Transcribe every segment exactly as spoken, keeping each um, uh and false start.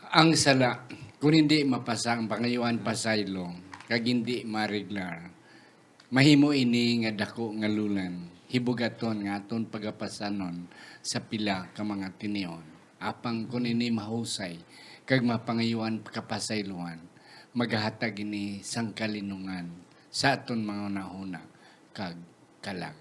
Ang sala, kon hindi mapasa ang pangayuan pasaylo, kag hindi mareglar, mahimo ini nga daku nga lulan, hibugaton nga aton pagapasanon sa pila ka mga tinion. Apang kon ini mahusay kag mapangayuan kapasayloan, magahatag ini sang kalinungan sa aton mga hunahuna kag kalag.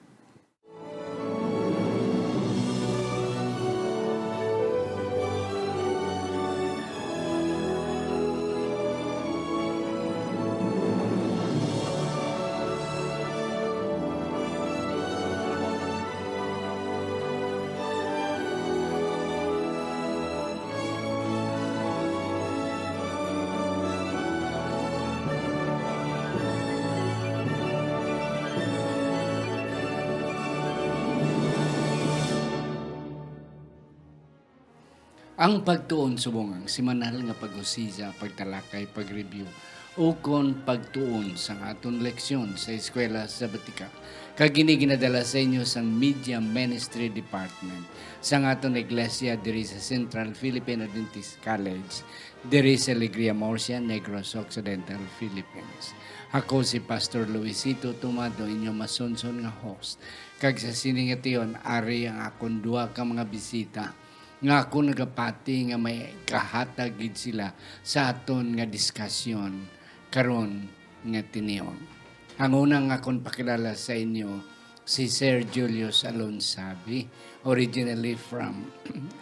Ang pagtuon subong ang semanal nga pag-usisa, pagtalakay, pag-review, ukon pagtuon sang aton leksyon sa Eskwela Sabatika. Kag ini ginadala sa inyo sang Media Ministry Department sang aton iglesia diri sa Central Philippine Adventist College, diri sa Alegria, Murcia, Negros Occidental, Philippines. Ako si Pastor Luisito Tumado, inyo masunson nga host. Kag sa sini nga tion, ari ang akon duha ka mga bisita nga ako nagapati nga may kahatag gid sila sa aton nga diskasyon karon nga tinion. Ang una nga akon pakilala sa inyo, si Sir Julius Alonsabi, originally from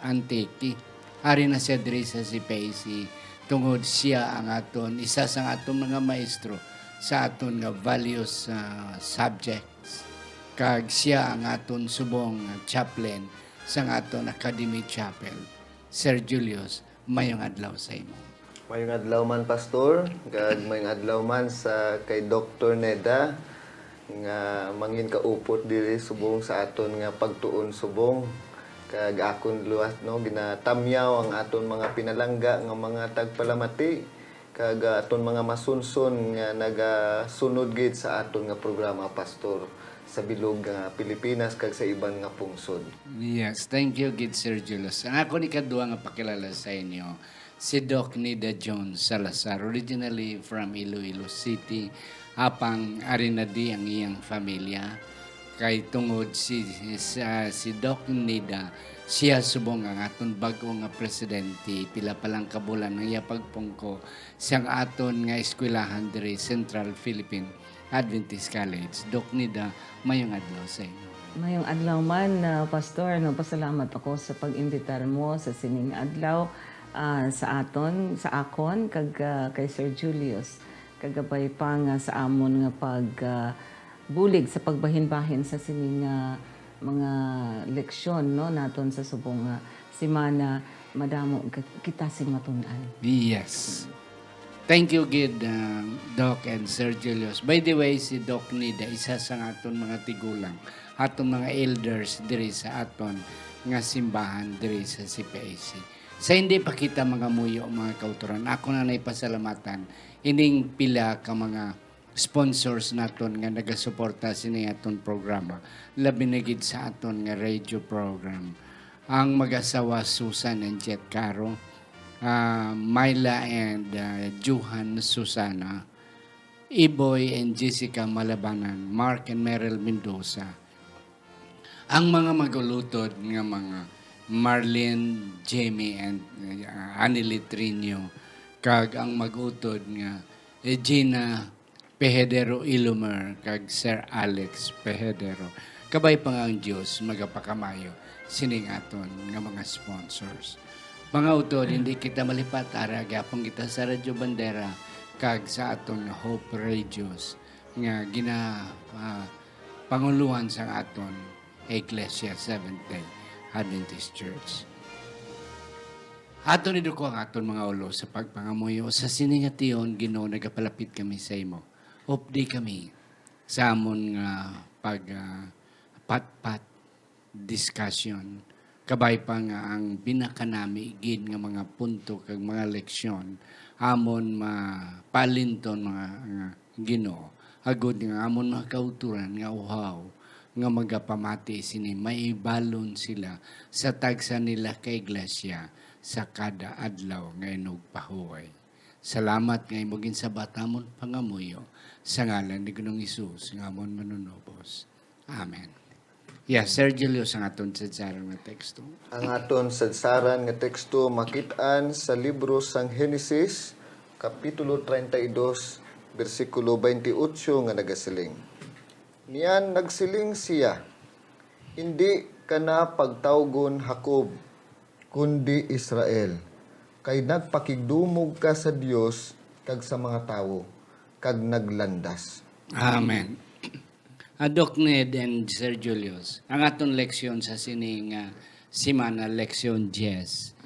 Antique. Ari na siya diri sa C P A C, tungod siya ang aton, isa sang aton mga maestro sa aton nga values, ah, subjects. Kag siya ang aton subong chaplain sang aton Academy Chapel. Sir Julius, mayong adlaw sa imo. Mayong adlaw man, Pastor, kag mayong adlaw man sa kay Doktor Neda nga mangin kaupod diri subong sa aton nga pagtuon subong. Kag akon luwas, no, ginatamyaw ang aton mga pinalangga nga mga tagpalamati, kag, ah, aton mga masunson nga nagasunod gid sa aton nga programa, Pastor, sa bilog nga Pilipinas kag sa iban nga pungsod. Yes, thank you gid, Sir Julius. Ang akon ikaduha nga pakilala sa inyo, si Doc Nida Jones Salazar, originally from Iloilo City, apang ari na di ang iyang familia. Kay tungod si, sa, si Doc Nida, siya subong ang aton bag-o nga presidente, pila pa lang ka bulan ang iya pagpungko sang aton nga eskwelahan diri, Central Philippine Adventist College. Doc Nida, mayong adlaw sa inyo. Mayong adlaw man, ah, Pastor. Nagpasalamat ako sa pag-imbitar mo sa sining adlaw, ah, sa aton, sa akon, kag, ah, kay Sir Julius. Kagabay pa nga sa amon nga pag, ah, bulig sa pagbahinbahin sa sining, ah, mga leksyon, no, naton sa subong nga semana, madamo ka-, kita sing matun-an. Yes. Thank you gid, ah, Doc and Sir Julius. By the way, si Doc Nida, isa sa aton mga tigulang, aton mga elders diri sa aton nga simbahan diri sa C P A C. Sa hindi pa kita mangamuyo, mga kautoran, ako na naipasalamatan ining pila ka mga sponsors naton nga nagasuporta sini aton programa, labi na gid sa aton nga radio program. Ang mag-asawa Susan and Jet Caro, ah, Myla and, ah, Johan Susana, Iboy and Jessica Malabanan, Mark and Meryl Mendoza, ang mga mag-ulutod nga mga Marlene, Jamie, and, uh, Annie Litrino, kag ang mag-utod nga Regina Pehedero Ilumer kag Sir Alex Pehedero. Kabay pa nga ang Dios magapakamayo sining aton nga mga sponsors. Mga utod, hindi kita malipat, ara gyapon kita sa Radyo Bandera kag sa aton nga Hope Radios nga gina-, ah, panguluhan sang aton Iglesia Seventh-day Adventist Church. Aton iduko ang aton mga ulo sa pagpangamuyo. Sa sini nga tion, Ginoo, nagapalapit kami sa imo. Updi kami sa amon nga pag, ah, patpat, discussion. Kabay pa nga ang pinakanami gid nga mga punto kag mga leksyon amon mapalinton, mga, nga Ginoo, agod nga amon mga kauturan nga uhaw nga magapamati sini, maibalon sila sa tagsa nila ka iglesia sa kada adlaw nga inugpahuway. Salamat nga imo ginsabat amon pangamuyo, sa ngalan ni Ginoong Hesus nga amon Manunubos. Amen. Yes, Sir Julius, ang aton sadsaran nga teksto. Ang aton sadsaran nga teksto makit-an sa libro sang Henesis, Kapitulo treinta y dos, bersikulo veintiocho, nga nagasiling, Niyan nagsiling sia, "Indi ka na pagtawgon Jacob, kundi Israel, kay nagpakigdumog ka sa Dios kag sa mga tawo, kag naglandas." Amen. Ah, Doc Ned and Sir Julius, ang aton leksyon sa sini nga semana, leksyon diyes,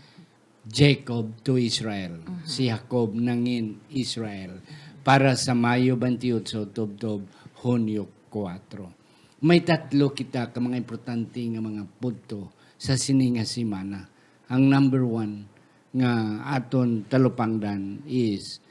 Jacob to Israel. Mhm. Si Jacob nangin Israel para sa Mayo twenty-eight tubtob Hunyo kuwatro. May tatlo kita ka mga importante nga mga punto sa sini nga semana. Ang number one nga aton talupangdan is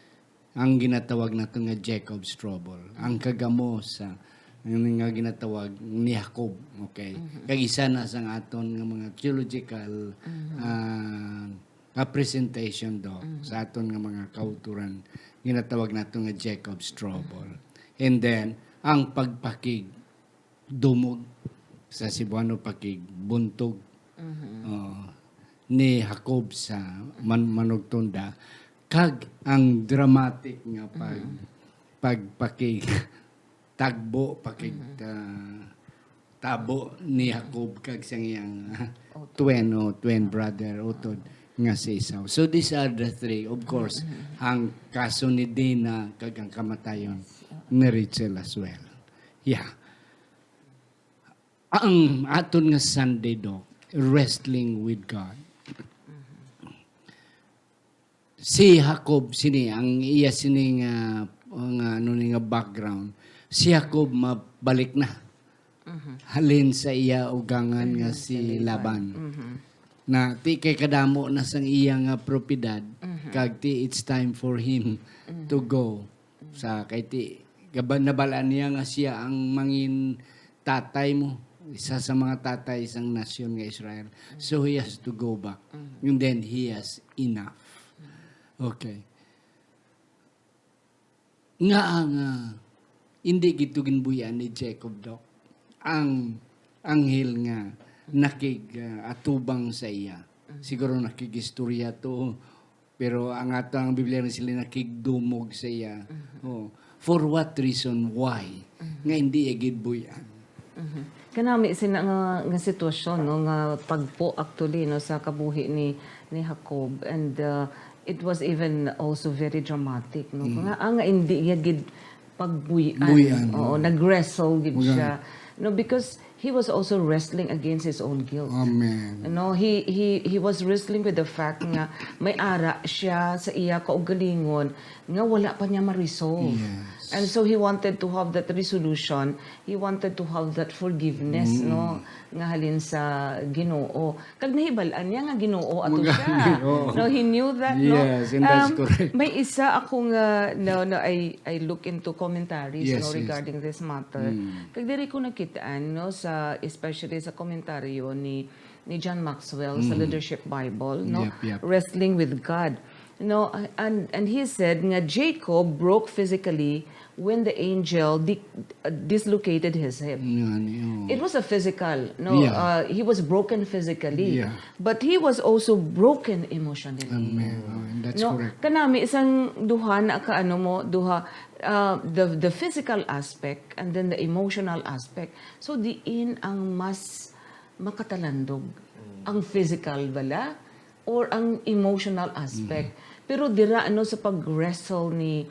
ang ginatawag nato nga Jacob's trouble, ang kagamo sa, nga ginatawag ni Jacob, okay? Mhm. Kag isa na sang aton nga mga theological, Mhm. ah, nga presentation, Doc, Mhm. sa aton nga mga kauturan, ginatawag nato nga Jacob's trouble. Mhm. And then, ang pagpakig dumog, sa Cebuano, pakigbuntog, Mhm. oh, ni Jacob sa man-, manugtunda, kag ang dramatic nga pag-, Mhm. pagpakigtagbo, pakig-, Mhm. ah, tabo ni Jacob kag sang iyang, ah, Utod. twin, oh, twin brother, utod, nga si Esau. So, these are the three. Of course, Mhm. ang kaso ni Dina kag ang kamatayon Yes, oo. ni Rachel as well. Yeah. Ang aton nga Sunday, Doc, wrestling with God. Si Jacob sini, ang iya sini nga, nga ano ni nga background. Si Jacob mabalik na. Mhm. Halin sa iya ugangan nga Mhm, si si Laban. Laban. Mhm. Na ti kay kadamo na sang iya nga propiedad, Mhm. kag ti it's time for him Mhm. to go. Sa kay ti, gaba-, nabalaan niya nga siya ang mangin tatay mo, isa sa mga tatay sang nasyon nga Israel. So he has to go back. Mhm. And then he has enough. Okay. Nga ang, ah, hindi gid to ginbuy-an ni Jacob, Doc, ang anghel nga nakig, ah, atubang sa iya. Mhm. Siguro nakig-istorya to, pero ang ato ang Biblia rin sila nakigdumog sa iya. Mhm. Oh, for what reason? Why? Mhm. Nga hindi iya gid buy-an? Mhm. Kanami sina nga, nga sitwasyon, no, nga pagpo actually, no, sa kabuhi ni, ni Jacob. And, uh, it was even also very dramatic, no? Mm. Nga, ah, nga hindi niya gid pagbuy-an. Buy-an, Oo, oo. nag-wrestle gid Buy-an. siya. No, because he was also wrestling against his own guilt. Amen. No, he, he, he was wrestling with the fact nga may ara siya sa iya kaugalingon nga wala pa niya ma-resolve. Yes. And so he wanted to have that resolution. He wanted to have that forgiveness, Mm. no, nga halin sa Ginoo. Kag nahibal-an niya nga Ginoo ato Mga siya. Ginoo. No, he knew that, no? Yes, and that's Um, correct. may isa ako nga, no, no, I, I look into commentaries, Yes, no, yes. regarding this matter. Mm. Kag diri ko nakit-an, no, sa, especially sa komentaryo ni, ni John Maxwell sa Mm. Leadership Bible, no? Yep, yep. Wrestling with God. No, and, and he said nga Jacob broke physically when the angel di-, uh, dislocated his hip. Nga ni, oh. It was a physical, no? Yeah. Uh, he was broken physically. Yeah. But he was also broken emotionally. Amen. Oh, and that's No, correct. kanami isang duha na ka ano mo, duha, uh, the, the physical aspect and then the emotional aspect. So, diin ang mas makatalandog? Mm. Ang physical bala or ang emotional aspect? Mm. Pero dira, ano, sa pag-wrestle ni,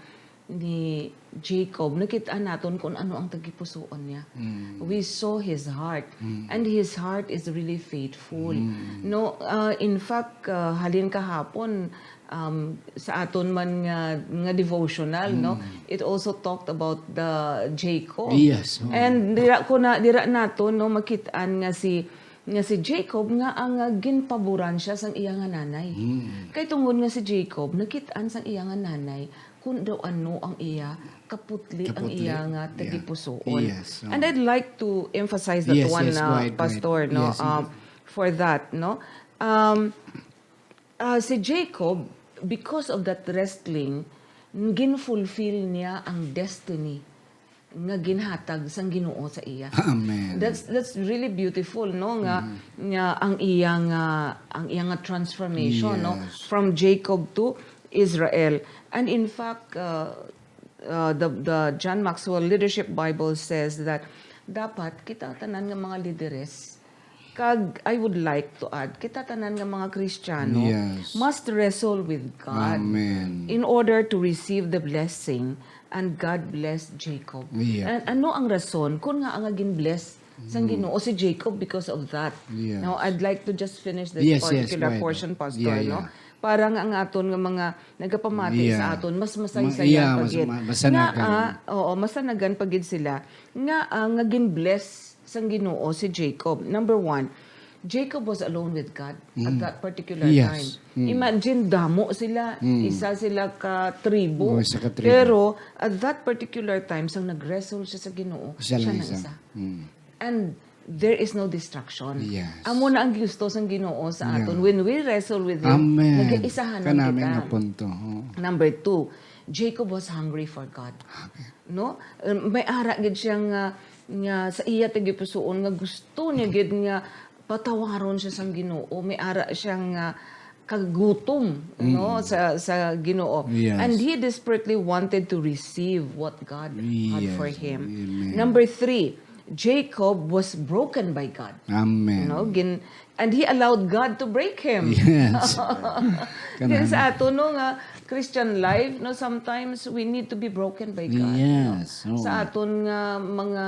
ni Jacob, nakita naton kung ano ang tagipusoon niya. Mm. We saw his heart. Mm. And his heart is really faithful. Mm. No, uh, in fact, uh, halin kahapon, um, sa aton man nga, nga devotional, no? Mm. It also talked about the Jacob. Yes, oh. And dira ko na, dira naton, no, makit-an nga si, nga si Jacob nga ang, ah, ginpaboran siya sang iya nga nanay. Mm. Kay tungod nga si Jacob, nakit-an sang iya nga nanay kung daw ano ang iya kaputli, ang Kaputli. iya nga Yeah. tagipusoon. Yes, oh. And I'd like to emphasize that Yes, one, yes, go ah, ahead, go ahead. Pastor, no, Yes, um, yes. for that, no? Um, Ah, si Jacob, because of that wrestling, gin-fulfill niya ang destiny nga ginhatag sang Ginoo sa iya. Amen. That's that's really beautiful, no, nga nga ang iya nga ang iya nga transformation, no, Yes. from Jacob to Israel. And in fact, uh, uh, the the John Maxwell Leadership Bible says that dapat kita tanan nga mga lideres, kag I would like to add, kita tanan nga mga Kristiyano Yes. must wrestle with God Amen. in order to receive the blessing, and God blessed Jacob. Yeah. And ano ang rason kung nga nga gin-bless sang Ginoo si Jacob because of that? Yes. Now, I'd like to just finish this Yes, yes, particular go ahead. portion, Pastor, Yeah, no? yeah. Para nga ang aton nga mga nagapamati Yeah. sa aton, mas Ma- masaysayan yeah, pa mas- gid. ma- masanagan. Nga, ah, oo, masanagan pa gid sila. Nga, ah, nga gin-bless sang Ginoo si Jacob. Number one, Jacob was alone with God at that particular Mm. Yes. time. Mm. Imagine, damo sila, Mm. isa sila ka tribo. Oh, isa ka tribo. Pero at that particular time, sang nag-wrestle siya sa Ginoo, Siya siya lang na isa. isa. Mm. And there is no distraction. Yes. Amo na ang gusto sang Ginoo sa aton. Yeah. When we wrestle with Him, Amen. nagkaisahanon Kanami kita. Nga punto. Oo. Number two, Jacob was hungry for God. No? Um, may ara gid siya nga, nga sa iya tagipusoon nga gusto niya gid nga patawaron siya sang Ginoo. May ara siya nga kagutom, no, sa sa Ginoo. Yes. And he desperately wanted to receive what God had for Yes. him. Amen. Number three, Jacob was broken by God. Amen. No, gin and he allowed God to break him. Yes. Kaya sa ato, no, nga Christian life, no, sometimes we need to be broken by God. No? Yes, oo. Sa aton nga mga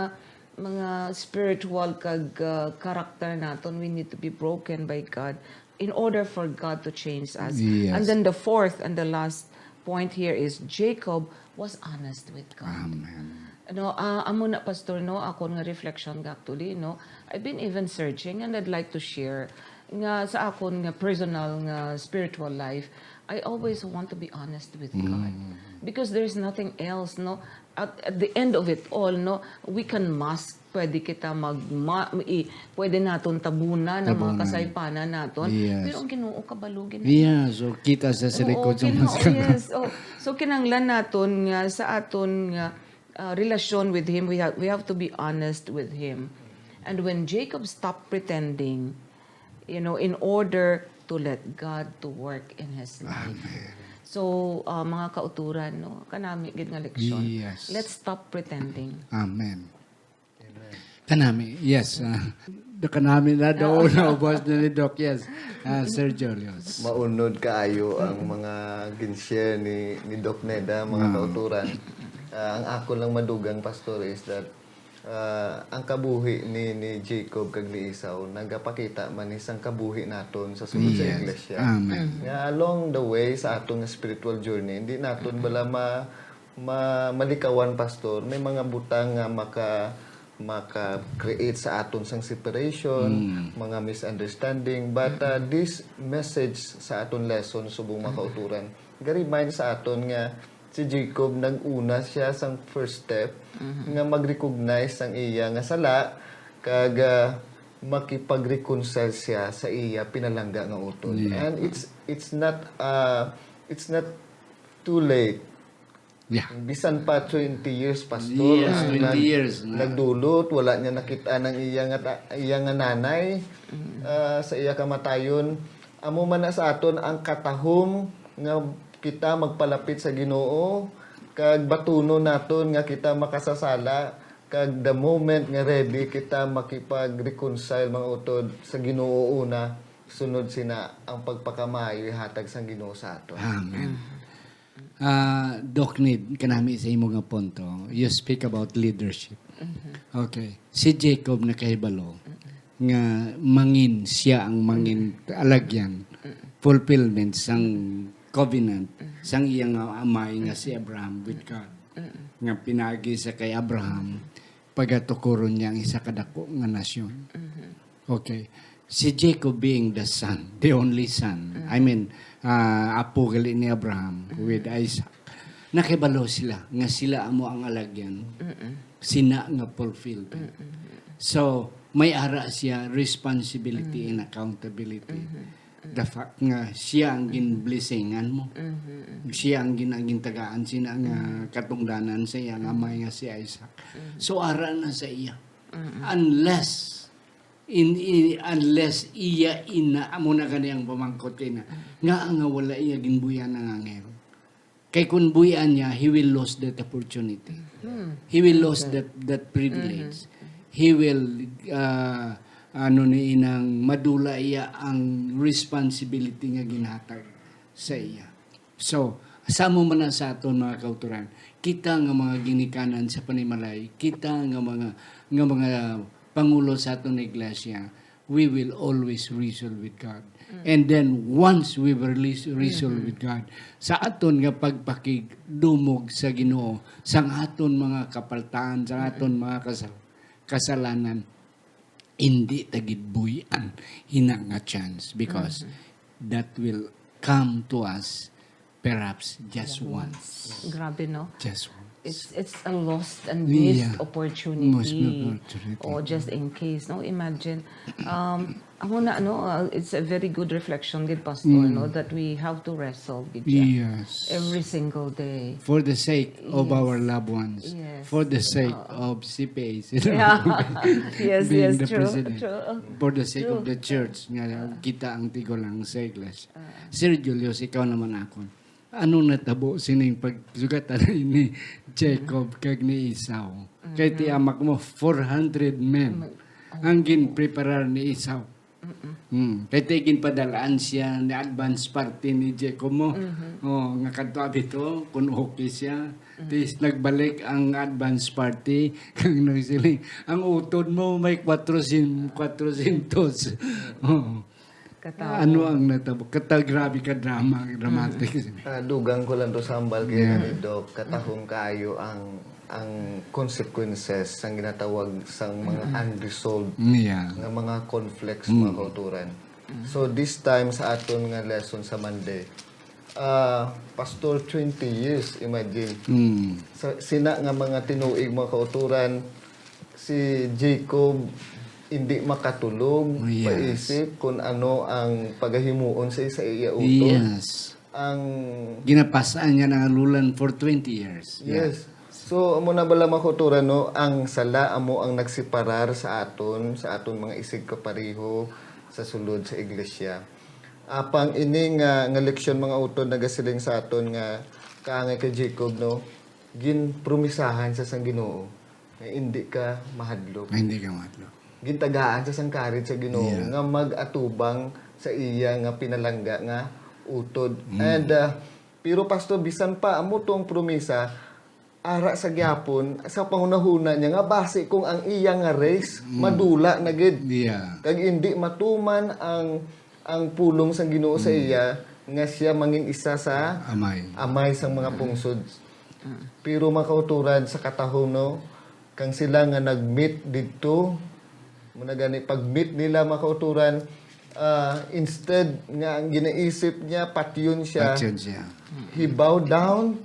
mga spiritual kag uh, character naton, we need to be broken by God in order for God to change us. Yes. And then the fourth and the last point here is Jacob was honest with God. Amen. No, ah, amo na, Pastor, no, akon nga reflection actually, no. I've been even searching, and I'd like to share nga sa akon nga personal nga spiritual life, I always want to be honest with God. Because there's nothing else, no. At, at the end of it all, no, we can mask, pwede kita mag ma, i, pwede naton tabunan ang mga Tabunan. Kasaypanan naton. Yes. Pero ang Ginoo kabalo gid. Yeah, so kita sa, sa Oo, likod sa Ginoo, maskara. Yes. Oh, so kinahanglan naton nga sa aton nga uh, relasyon with Him, we have, we have to be honest with Him. And when Jacob stopped pretending, you know, in order to let God to work in his life. So, uh, mga kauturan, no, kanami gid nga leksyon. Yes. Let's stop pretending. Amen. Kanami, yes. Ah, da kanami na daw na ubos na ni Doc, yes. Ah, Sir Julius. Maunod kaayo ang mga gin-share ni, ni Doc Neda, mga Ah. kauturan. Ah, ang ako lang madugang, Pastor, is that ah, ang kabuhi ni, ni Jacob kag ni Esau nagapakita man ni sang kabuhi naton sa sulod sa Yes. iglesia. Amen. Nga along the way sa aton nga spiritual journey, hindi naton bala ma, ma, malikawan, Pastor. May mga butang nga maka maka-create sa aton sang separation, mga misunderstanding. But uh, this message sa aton lesson, subong mga kauturan, ga-remind sa aton nga si Jacob nag-una siya sang first step nga mag-recognize sang iya nga sala kag ah, makipag-reconcile siya sa iya pinalangga nga utod. Yeah. And it's it's not uh, it's not too late. Yeah. Bisan pa twenty years, Pastor, Yes, ang twenty nag- years na. nagdulot, wala niya nakit-an ang iya nga ta- iya nga nanay ah, sa iya kamatayon. Amo man na sa aton ang katahom nga kita magpalapit sa Ginoo kag batunon naton nga kita makasasala, kag the moment nga ready kita makipag-reconcile, mga utod, sa Ginoo una, sunod sina ang pagpakamaayo ihatag sang Ginoo sa aton. Amen. Ah, Doc Ned, kanami sa imo nga punto, you speak about leadership. Okay. Si Jacob nakahibalo nga mangin siya ang mangin alagyan, fulfillment sang covenant sang iyang amay nga si Abraham with God. Nga pinaagi sa kay Abraham, pagatukuron niya ang isa ka dako nga nasyon. Okay. Si Jacob being the son, the only son, I mean, ah, apo gali ni Abraham with Isaac, nakibalo sila nga sila amo ang alagyan, sina nga fulfillment. So, may ara siya responsibility and accountability. The fact nga siya ang ginblessingan mo. Siya ang gin-, ang gintagaan sina nga katungdanan sa iya nga amay nga si Isaac. So, ara na sa iya. Unless, in, in, unless iya ina, amo na gani ang pamangkot kay na, nga nga wala iya ginbuyan ang angel. Kay kun buy-an niya, he will lose that opportunity. He will lose that, that privilege. He will, uh, ano ni inang, madula iya ang responsibility nga ginhatag sa iya. So, sa amo man na sa aton mga kauturan, kita nga mga ginikanan sa panimalay, kita nga mga, nga mga pangulo sa aton iglesia, we will always wrestle with God. And then, once we will lis-, wrestle with God, sa aton nga pagpakigdumog sa Ginoo, sang aton mga kapaltahan, sang aton mga kasal-, kasalanan, hindi ta gid buy-an ina nga chance, because that will come to us perhaps just once. Grabe, no? Just once. It's it's a lost and missed Yeah. opportunity. Missed opportunity. Oh, just in case, no? Imagine, um, amo na, no, uh, it's a very good reflection gid, Pastor, no, that we have to wrestle gid siya Yes. every single day. For the sake of Yes. our loved ones. Yes. For the sake of C P A. Yeah. Yes, Being yes, the true, president. true. For the sake of True. The church, nga kita ang tigulang sa iglesia. Sir Julius, ikaw naman akon. Anong natabo sining pagsugatan ni Jacob kag ni Esau? Kay ti amak mo, four hundred men ang ginpreparar ni Esau. Hmm. Kay ti ginpadalaan siya ni advance party ni Jacob mo. Oh, nga kadto abi to, kung okay siya. Tis nagbalik ang advance party, kag nagsiling, ang utod mo may kwatro sin-, kwatro siyentos. Oh. Katawa. Ano ang natabo? Kata, grabe ka drama, dramatic. Ah, dugang ko lang to sa hambal kay ni Doc, katahom kaayo ang ang consequences sang ginatawag sang mga unresolved Yeah. nga mga conflicts, mga kauturan. So this time sa aton nga lesson sa Monday, ah, Pastor, twenty years, imagine. Mm. Sa sina nga mga tinuig, mga kauturan, si Jacob hindi makatulog, Yes. paisip kung ano ang pagahimuon sa, sa iya utod. Yes. Ang Ginapasan niya na lulan for twenty years. Yeah. Yes. So, amo na bala, mga kauturan, no? Ang sala amo ang nagseparar sa aton, sa aton mga isigkapareho sa sulod sa iglesia. Apang ini nga, nga leksyon, mga utod, nagasiling sa aton nga kaangay kay Jacob, no? Ginpromisahan sa sang Ginoo nga hindi ka mahadlok. Ay, hindi ka mahadlok. Gintagaan sa sang karit sa Ginoo Yeah. nga mag-atubang sa iya nga pinalangga nga utod. Mm. And uh, pero, Pastor, bisan pa amo tong promisa, ara sa gyapon sa panghunahuna niya nga basi kung ang iya nga race Mm. madula na gid. Yeah. Kag hindi matuman ang ang pulong sang Ginoo sa iya nga siya mangin isa sa Amay. amay sang mga pungsod. Pero, mga kauturan, sa katahom, no, kang sila nga nag-meet didto, muna gani pag-meet nila, mga kauturan, ah, instead nga ang ginaisip niya patyon siya, Patyon siya. he bowed down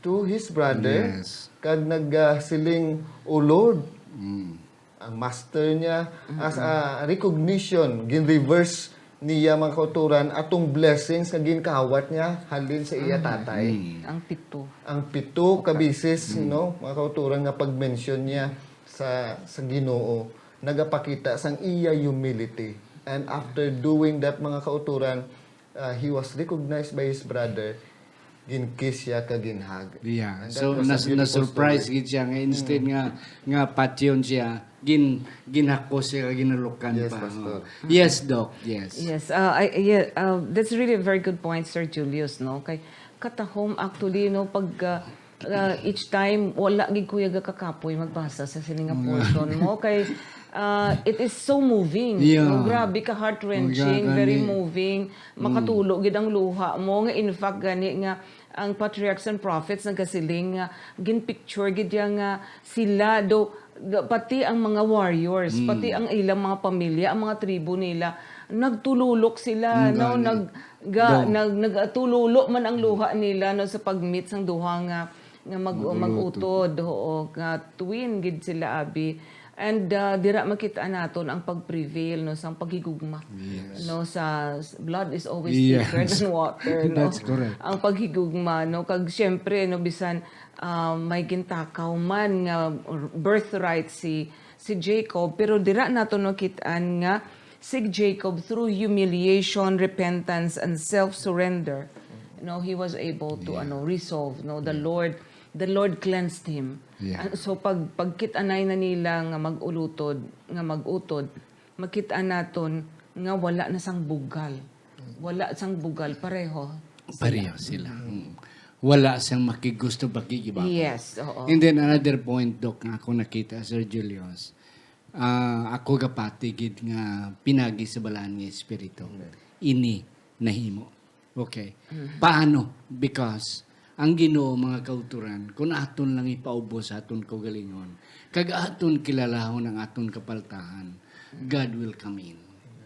to his brother Yes. kag nagsiling, "O Lord." Mm. Ang master niya, as a recognition, gin-reverse niya, mga kauturan, atong blessings nga ginkawat niya halin sa iya tatay. Mm. Ang pito. Ang pito ka bisis, no, mga kauturan, nga pag-mention niya sa sa Ginoo, nagapakita sang iya humility. And after doing that, mga kauturan, uh, he was recognized by his brother. Gin-kiss siya ka ginhag. Yeah. And that So, was a nas, beautiful na-surprise story. gid siya nga instead nga nga patyon siya, gin ginhakos siya, ginalukan Yes, pa. Pastor. Oh. Yes, Doc. Yes. Yes, uh, I, yeah, uh, that's really a very good point, Sir Julius, no? Kay katahom, actually, no, pag uh, uh, each time, wala gid kuya ga kakapoy magbasa sa sini nga portion mo kay uh, it is so moving. Yeah. No? Grabe ka, heart-wrenching, Grabe. Very moving. Makatulo gid ang luha mo nga, in fact, gani nga ang patriarchs and prophets nagasiling nga ginpicture gid ya nga sila do, do- pati ang mga warriors, pati ang ilang mga pamilya, ang mga tribo nila, nagtululok sila, Mm, no, gani. nag ga, Do. nag nagatululo man ang luha nila, no, sa pag-meet sang duha nga nga mag, Mag-utod. mag-utod, oo, nga twin gid sila, abi. And, uh, dira makita naton ang pag-prevail, no, sang paghigugma. Yes. No, sa s-, blood is always Yes. thicker than water, no? That's correct. Ang paghigugma, no? Kag siyempre, no, bisan, uh, may gintakaw man nga birthright si, si Jacob, pero dira naton makit-an nga si Jacob through humiliation, repentance, and self-surrender, no, he was able to, Yeah. ano, resolve, no? The Lord, the Lord cleansed him. Yeah. And so pag pagkit-anay na nila nga mag-ulutod, nga mag-utod, makita naton nga wala na sang bugal. Wala sang bugal, pareho. Pareho sila. Mm. Wala sang makigusto pakikibago. Yes, oo. And then another point, Doc, nga ako nakita, Sir Julius, ah, ako gapati gid nga pinagi sa Balaan nga Espiritu. Ini nahimo. Okay. Paano? Because ang Ginoo, mga kauturan, kung aton lang ipaubos sa aton kaugalingon, kag aton kilalahon ang aton kapaltahan, God will come in.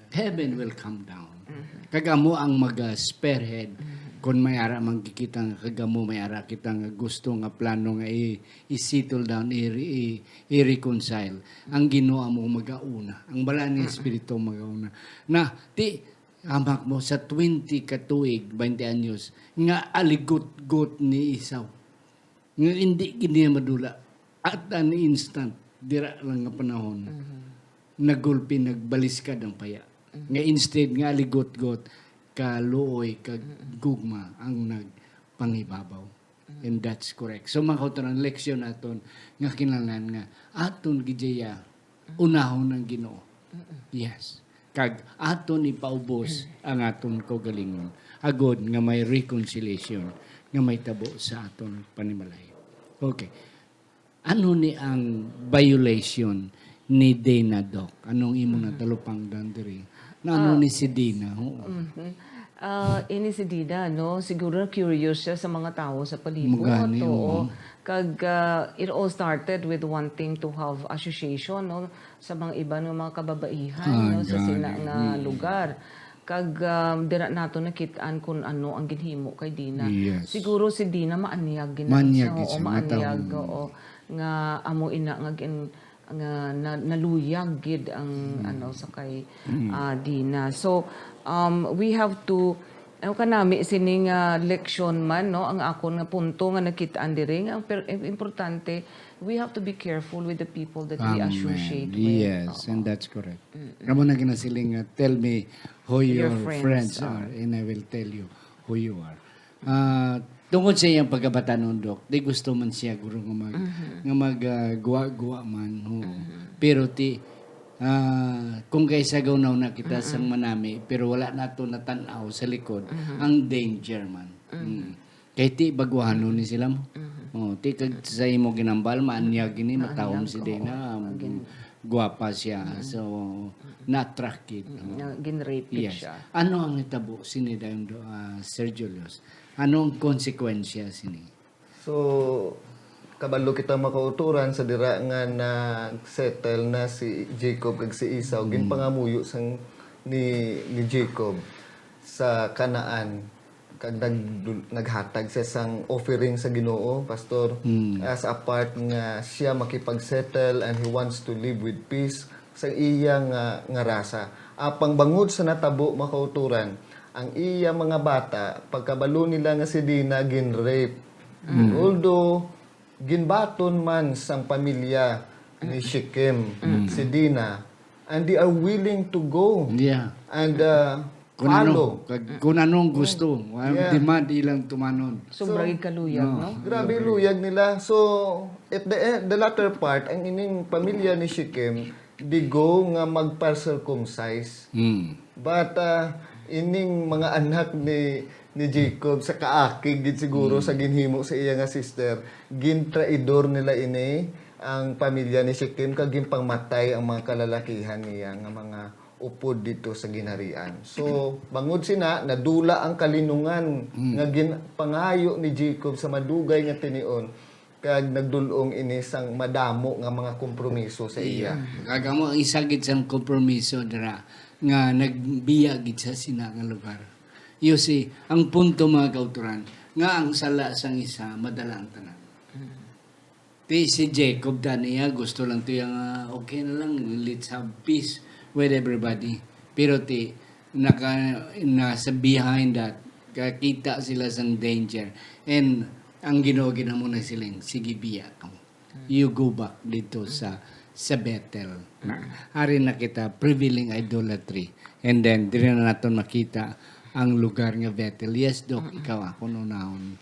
Heaven will come down. Kag amo ang mag-, ah, spearhead kung may ara man kita nga kag amo, may ara kita nga gusto nga plano nga i- i-settle down, i- i- i-reconcile. Ang Ginoo amo magauna. Ang Balaan nga Espiritu magauna. Na, ti, amak mo, sa twenty ka tuig, twenty anyos, nga aligot-got ni Esau. Nga hindi gid niya madula. At an instant, dira lang nga panahon, nagulpi, nagbaliskad ang paya. Nga instead nga aligot-got, kaluoy, kag gugma ang nagpangibabaw. And that's correct. So, mga kauturan, leksyon aton nga kinahanglan nga aton gid iya unahon ang Ginoo. Yes. Kag aton ipaubos ang aton kaugalingon agod nga may reconciliation nga may tabo sa aton panimalay. Okay. Ano ni ang violation ni Dana, Doc? Anong imo natalupangdan diri? Na ano ni si Dana? Oo. Mhm. Ah, ini si Dina, no? Siguro na-curious siya sa mga tao sa palibot. Mugani, Oo. Oo. Kag, ah, it all started with wanting to have association, no? Sa mga iban nga mga kababaihan, Ah, no? Sa sina gani. nga lugar. Kag, ah, dira nato nakit-an kung ano ang ginhimo kay Dina. Yes. Siguro si Dina maanyag gid Maanyag siya, gid oo, siya, maanyag, matahom. Oo, nga amo ina nga gin-, nga na, naluyag gid ang ano sa kay ah, Dina. So, um, we have to, ano kanami sini nga leksyon man, no? Ang akon nga punto nga nakit-an diri nga ang per-, importante, we have to be careful with the people that we Amen. associate with. Yes, Oo. And that's correct. Kamo na ginasiling nga, "Tell me who your, Your friends friends are. are, and I will tell you who you are." Ah, tungod sa iyang pagkabatanon, Doc, di gusto man siya guro nga mag, nga mag, ah, guwa-guwa man, oo. Pero ti, ah, kung kay sa gawnaw na kita sang manami, pero wala nato natan-aw sa likod ang danger man. Mm. Kay ti baguhanon ni sila mo. Oh, ti kag sa imo ginambal, maanyag ini, matahom Maanyag, si oo. Dana, um, Agin- guwapa siya. So, na-attract gid. Mm, na ginrape Yes. siya. Ano ang hitabo sini dayon do, ah, Sir Julius? Ano ang konsekwensya sini? So, kabalo kita makauturan sa dira nga nag-settle na si Jacob kag si Esau, ginpangamuyo sang ni, ni Jacob sa Canaan, kag nag-, naghatag siya sang offering sa Ginoo, Pastor, as a part nga siya makipag-settle and he wants to live with peace sa iya nga, nga rasa. Apang bangod sa natabo, makauturan, ang iya mga bata, pagkabalo nila nga si Dina gin-rape. Although, ginbaton man sang pamilya ni Shechem si Dina, and they are willing to go Yeah. and uh, Kung follow. ano, kag, kung anong gusto, ang Yeah. demand ilang tumanon. Sobra gid kaluyag, no? Grabe luyag nila. So, at the end, the latter part, ang ining pamilya ni Shechem, they go nga magpa-circumcise. Mm. But uh, ining mga anak ni ni Jacob sa kaakig gid siguro sa ginhimo sa iya nga sister, gintraidor nila ini ang pamilya ni Shechem kag ginpangmatay ang mga kalalakihan niya nga mga upod dito sa ginharian. So, bangod sina, nadula ang kalinungan nga ginpangayo ni Jacob sa madugay nga tinion, kag nagdul-ong ini sang madamo nga mga kompromiso sa iya. Kag amo ang isa gid sang kompromiso dira nga nagbiya gid sa sina nga lugar. You see, ang punto, mga kauturan, nga ang sala sang isa madala ang tanan. Ti si Jacob tani, ah, gusto lang to yang, ah, okay na lang, let's have peace with everybody. Pero ti, naka, nasa behind that, kakita sila sang danger. And ang Ginoo ginamo na siling, "Sige, biya kamo. You go back dito sa, sa Bethel." Na, ari na kita, prevailing idolatry. And then, diri na naton makita ang lugar nga Bethel. Yes, Doc, ikaw, ako nunahon.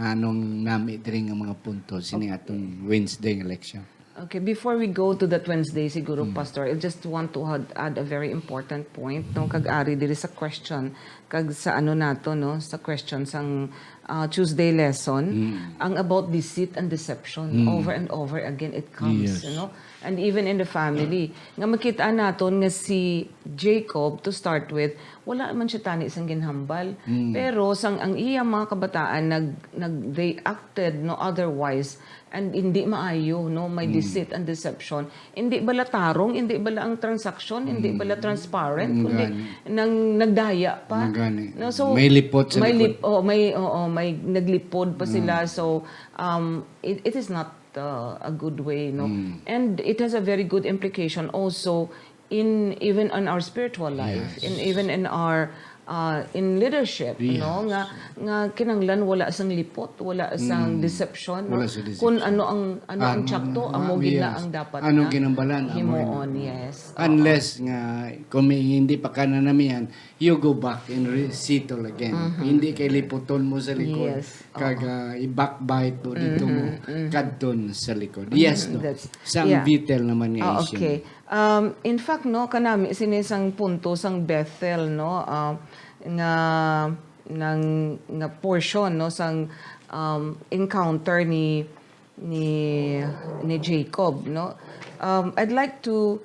Anong nami diri nga mga punto sini aton Wednesday nga leksyon? Okay, before we go to that Wednesday, siguro, Pastor, I just want to add, add a very important point, no, kag ari diri sa question, kag sa ano nato, no, sa question sang, ah, Tuesday lesson, ang about deceit and deception. Over and over again, it comes, Yes. you know, and even in the family. Nga makita naton nga si Jacob, to start with, wala man siya tani sang ginhambal. Pero sang ang iya mga kabataan nag, nag they acted no otherwise, and hindi maayo, no, may deceit and deception. Hindi bala tarong, hindi bala ang transaksyon, hindi bala transparent, kundi nang nagdaya pa. Nagani. No, so, May lipot sa may likod. lip-, oh, may, oo, may naglipod pa sila. So, um, it, it is not, uh, a good way, no? And it has a very good implication also in, even on our spiritual life, Yes. in, even in our, uh, in leadership, Yes. no? Nga, nga kinahanglan wala sang lipot, wala sang Mm. deception, no? Wala sa Kung deception. ano ang, ano ang Ano, tsakto, ah, amo gid na yes. ang dapat Ano na ginambalan, amo himuon, gid. yes. Oo. Unless nga, kung may hindi pa ka nanamihan, you go back and resettle again. Mm-hmm. Hindi kay liputon mo sa likod, Yes. kag, Oo. ah, i-backbite mo dito mo, Mm-hmm. Mm-hmm. kadton sa likod. Yes, Mm-hmm. no? That's, Sa yeah. Bethel naman nga Ah, issue. okay. Um, in fact, no, kanami sini sang punto sang Bethel, no, ah, nga, nang, nga portion, no, sang, um, encounter ni, ni, ni Jacob, no. Um, I'd like to,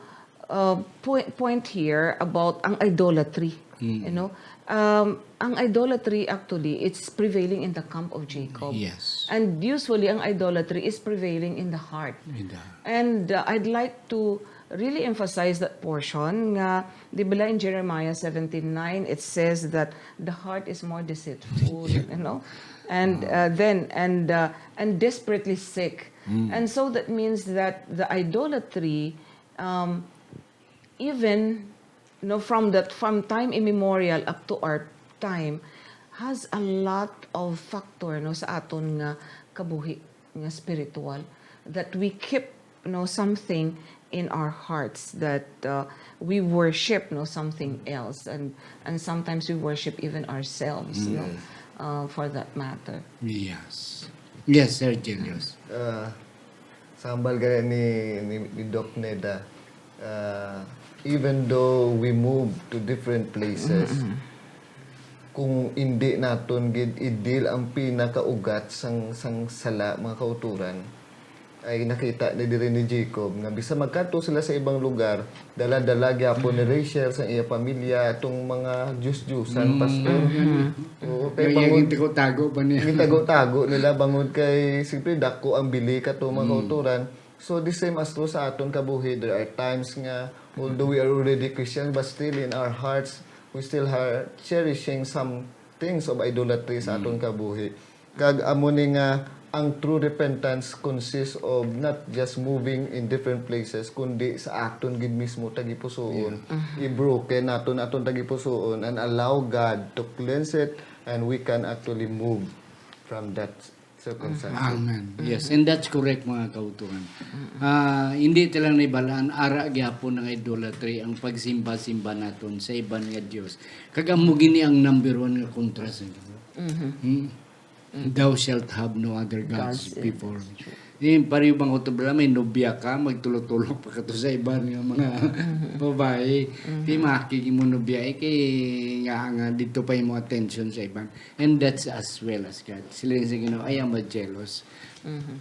uh, point, point here about ang idolatry, Mm. you know. Um, ang idolatry, actually, it's prevailing in the camp of Jacob. Yes. And usually, ang idolatry is prevailing in the heart. In the And, uh, I'd like to really emphasize that portion nga, di ba, in Jeremiah seventeen nine, it says that the heart is more deceitful, you know, and, uh, then, and, uh, and desperately sick. Mm. And so that means that the idolatry, um, even, no, from that, from time immemorial up to our time, has a lot of factor, no, sa aton nga kabuhi nga spiritual, that we keep, no, something in our hearts that, uh, we worship, no, something else, and, and sometimes we worship even ourselves, no, Yes. uh, for that matter. Yes. Yes, Sir Julius. Uh, sa hambal gani ni, ni, ni Doc Neda, uh, even though we move to different places, Mm-mm. kung hindi naton gid i-deal ang pinakaugat sang, sang sala, mga kauturan, ay nakita ni diri ni Jacob nga bisan magkadto sila sa ibang lugar, dala-dala gyapon ni Rachel sang iya pamilya atong mga Diyos-Diyosan, Mm. Pastor. Mm-hmm. Oo, kay Kaya bangod gintago-tago pa niya. gintago-tago nila bangod kay, siyempre, dako ang bili kato, mga Mm. kauturan. So, the same as to sa aton kabuhi, there are times nga, although we are already Christian, but still in our hearts, we still are cherishing some things of idolatry sa Mm. aton kabuhi. Kag amo ni nga ang true repentance consists of not just moving in different places, kundi sa aton gid mismo tagipusoon. Yeah. Mhm. I-broken naton aton tagipusoon and allow God to cleanse it, and we can actually move from that circumstance. Amen. Yes, Mhm. and that's correct, mga kauturan. Mm-mm. Ah, hindi ta lang naibalaan, ara gyapon ang idolatry, ang pagsimba-simba naton sa iban nga Dios. Kag amo gini ang number one nga kontra sa Ginoo. Mhm. Hmm? Mm. "Thou shalt have no other gods Gods, eh, before that's me." true. Di, pareho bang ko to, bala, may nobya ka, magtulok-tulok pa ka to sa iban nga mga Mhm. babae. Mhm. Di makig imo nobya, eh, kay nga, nga dito pa imo attention sa iban. And that's as well as God. Sila yung sa Ginoo, "I am a jealous Mhm.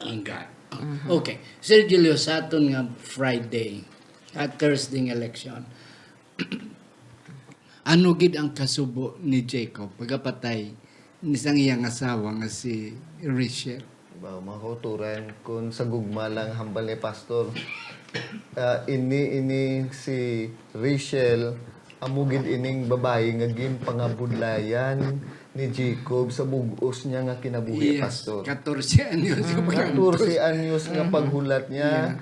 ang God." Mhm. Okay. Sir Julio, sa aton nga Friday, at Thursday nga election, ano gid ang kasubo ni Jacob pagkapatay ni sang iyang asawa nga si Rachel? Ba, mga kauturan, kung sa gugma lang hambal ni Pastor, ah, ini, ini si Rachel, Amo gid ining babayi nga ginpangabudlayan ni Jacob sa bug-os niya nga kinabuhi, Yes, Pastor. katorse anyos. Katorse anyos nga paghulat niya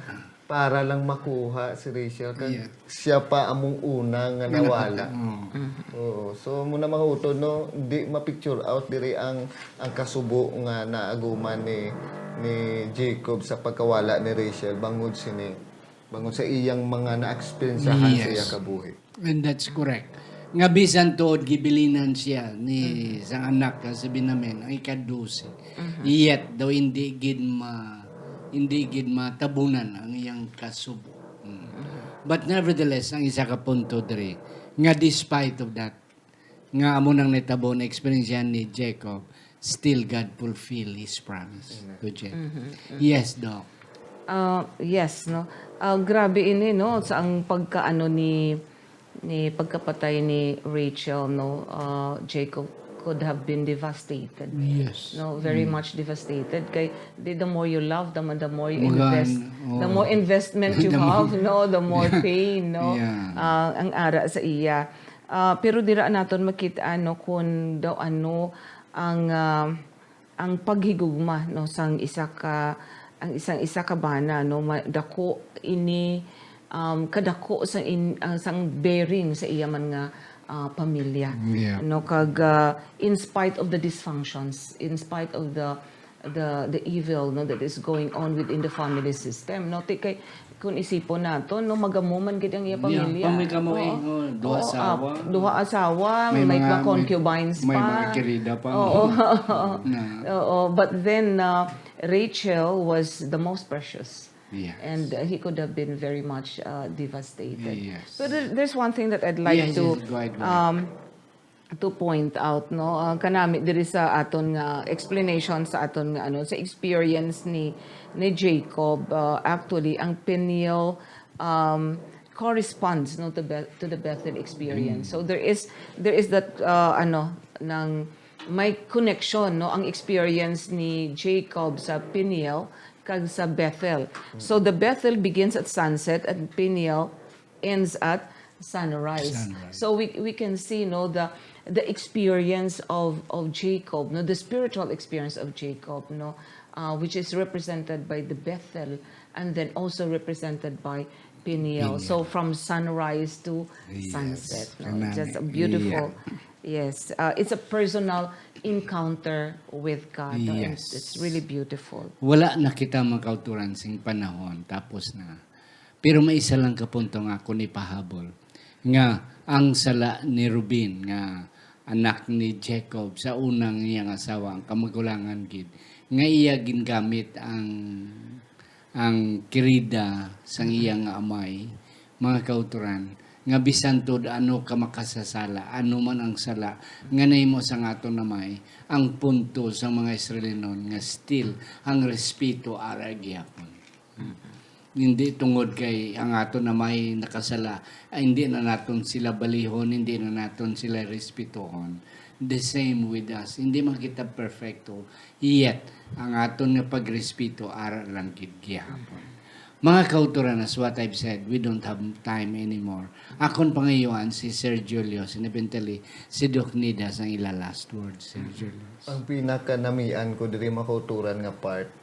para lang makuha si Rachel. Kag Yeah. siya pa among una nga Nga nawala. nakita, oo. Oo. So, muna mga utod, no, di ma-picture out diri ang ang kasubo nga naaguman ni ni Jacob sa pagkawala ni Rachel bangod sini bangod sa iyang mga naeksperiensahan sa Yes. iya kabuhi. And that's correct. Nga bisan tuod gibilinan siya ni sang anak nga si Benjamin, ang ika-dose. Yet daw hindi gid ma hindi gid matabunan ang iyang kasubo. Mm. But nevertheless, ang isa ka punto diri nga despite of that, nga amo nang nitabo na eksperyensya ni Jacob, still God fulfill His promise to Jacob. Yes, Doc. Ah, yes, no. Ah, grabe ini, no, sa ang pagkaano ni ni pagkapatay ni Rachel, no. Ah, Jacob could have been devastated. Yes. No, very much devastated kay the, the more you love, the, the more you Magaan, invest, oo. The more investment you The more- have, no, the more pain, no. Yeah. Ah, ang ara sa iya. Ah, pero dira naton makita, no, kung daw ano ang ah, ang paghigugma, no, sang isa ka ang isang isa ka bana, no, ma- dako ini, um, kadako sang in, ang sang bearing sa iya man nga ah, pamilya, Yeah. no, kag ah, in spite of the dysfunctions, in spite of the the the evil, no, that is going on within the family system, no, ti kay kung isipon nato, no, magamo man gid ang iya pamilya. Pamilya mo, eh, Oo. oh, duha Oo, asawa. ah, duha asawa, may, May mga, mga- concubines may pa. Mga kirida pa. Oo. Na. Oo, but then uh, Rachel was the most precious. Yes. And uh, he could have been very much uh, devastated. Yes. So there, there's one thing that I'd like Yes, to yes, go ahead, go ahead. um to point out, no, uh, kanami diri sa aton nga explanation sa aton nga ano sa experience ni ni Jacob. Uh, actually, ang Peniel um, corresponds, no, to, Beth, to the Bethel experience. So there is there is that uh, ano nang may connection, no, ang experience ni Jacob sa Peniel kag sa Bethel. So the Bethel begins at sunset and Peniel ends at sunrise. Sunrise. So we we can see, no, the the experience of of Jacob, no, the spiritual experience of Jacob, no, uh, which is represented by the Bethel and then also represented by Peniel. Peniel. So from sunrise to Yes. sunset, no? Kanami. Just a beautiful. Yeah. Yes, uh, it's a personal encounter with God, no? And Yes. It's really beautiful. Wala na kita makauturan sing panahon, tapos na. Pero may isa lang ka punto nga ako ni pahabol, nga ang sala ni Ruben, nga anak ni Jacob, sa unang iyang asawa, ang kamagulangan gid, nga iya gingamit ang ang kirida sang iya nga amay, mga kauturan, nga bisan tuod ano ka makasasala, ano man ang sala nga nahimo sang aton amay, ang punto sang mga Israelinon nga still ang respeto ara gihapon. Hindi tungod kay ang aton amay nakasala, ay hindi na naton sila balihon, hindi na naton sila respetuhon. The same with us. Hindi man kita perfecto, yet ang aton nga pagrespeto ara lang gid gihapon. Mga kauturan, as what I've said, we don't have time anymore. Akon pangayuan si Sir Julius, and eventually si Doc Nidas ang ila last word, Sir Julius. Ang pinakanamian ko diri, mga kauturan, nga part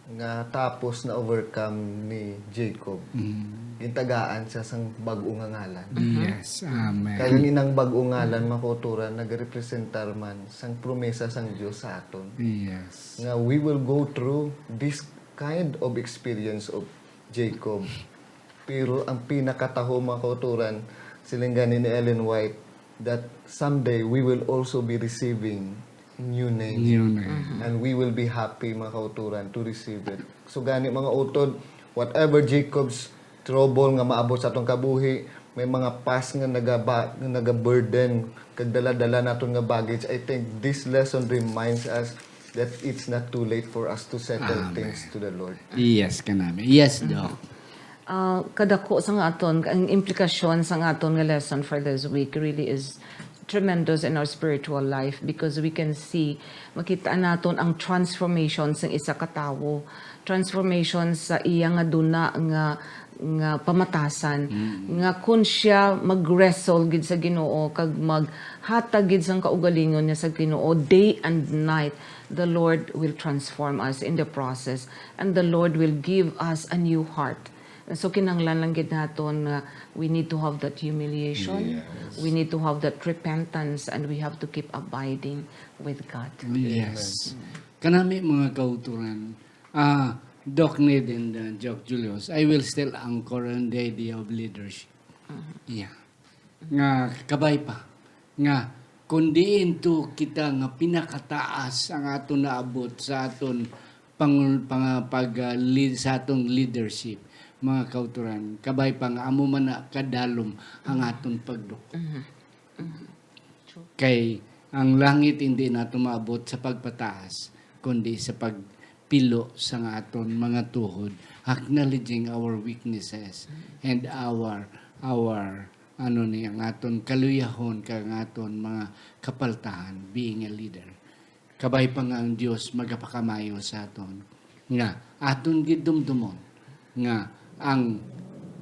nga tapos na overcome ni Jacob, Mm. gintagaan siya sang bag-o nga ngalan. Yes, amen. Kag ang inang bag-o ngalan, mga kauturan, nagarepresentar man sang promesa sang Dios sa aton. Yes. Nga we will go through this kind of experience of Jacob. Pero ang pinakataho, mga kauturan, siling gani ni Ellen White, that someday we will also be receiving new name. New name. And we will be happy, mga kauturan, to receive it. So gani, mga utod, whatever Jacob's trouble nga maabot sa atong kabuhi, may mga past nga nagaba, nga nagaburden kag dala-dala naton nga baggage. I think this lesson reminds us that it's not too late for us to settle Amen. things to the Lord. Yes, kanami. Yes, Doc. Ah, kadako sa nga aton, ang implikasyon sa nga aton nga lesson for this week really is tremendous in our spiritual life because we can see, makita naton ang transformation sang isa ka tawo, transformation sa iya nga duna nga, nga pamatasan, nga kun siya mag-wrestle gid sa Ginoo kag maghatag gid sang kaugalingon niya sa Ginoo day and night, the Lord will transform us in the process, and the Lord will give us a new heart. So, kinahanglan lang gid naton nga we need to have that humiliation. Yes. We need to have that repentance, and we have to keep abiding with God. Yes. Kanami, mga kauturan, ah, Doc Ned and, uh, Doc Julius, I will still anchor on the idea of leadership. Yeah. Nga kabay pa nga kun diin to kita nga pinakataas ang aton naabot sa aton pang-, pang-, pag, ah, lead, sa atong leadership, mga kauturan, kabay pa nga amo man na kadalom ang aton pagduko. Kay ang langit hindi nato maabot sa pagpataas, kundi sa pagpilo sa nga aton mga tuhod, acknowledging our weaknesses and our, our, ano ni, ang aton kaluyahon kag ang aton mga kapaltahan, being a leader. Kabay pa nga ang Dios magapakamayo sa aton, nga aton gid dumdumon nga ang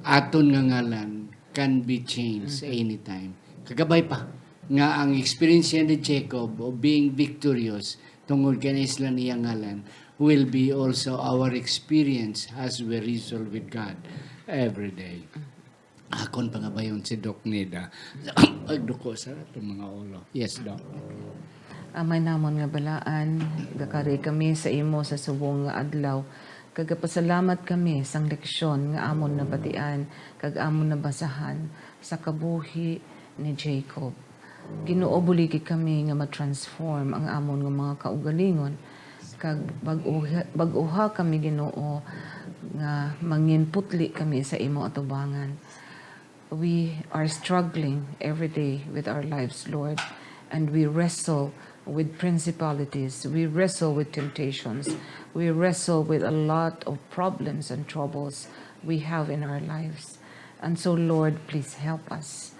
aton nga ngalan can be changed anytime. Kagabay pa nga ang experience ni Jacob of being victorious tungod kay naislan iya ngalan will be also our experience as we wrestle with God every day. Akon pangabayon si Doc Neda. Pagduko sa atong mga ulo. Yes, Doc. Amay namon nga balaan, gakari kami sa imo sa subong nga adlaw. Kagapasalamat kami sang leksyon nga amon nabatian kag amon nabasahan sa kabuhi ni Jacob. Ginoo, buligi kami nga ma-transform ang amon nga mga kaugalingon, kag bag-uha, bag-uha kami, Ginoo, nga manginputli kami sa imo atubangan. We are struggling every day with our lives, Lord, and we wrestle with principalities, we wrestle with temptations, we wrestle with a lot of problems and troubles we have in our lives. And so, Lord, please help us.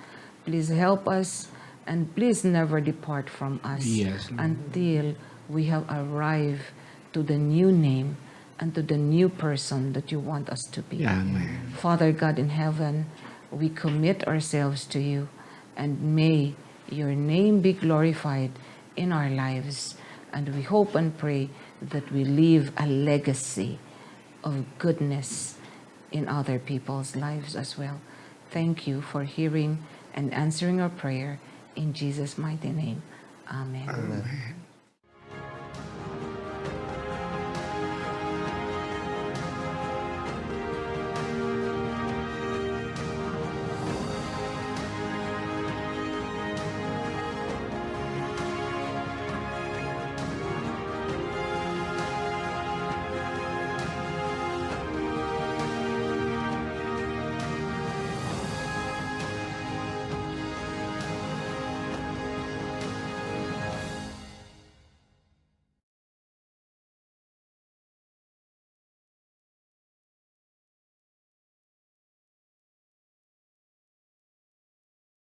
Please help us, and please never depart from us Yes, Lord. until we have arrived to the new name and to the new person that you want us to be. Amen. Father God in heaven, we commit ourselves to you, and may your name be glorified in our lives. And we hope and pray that we leave a legacy of goodness in other people's lives as well. Thank you for hearing and answering our prayer. In Jesus' mighty name, amen. Amen.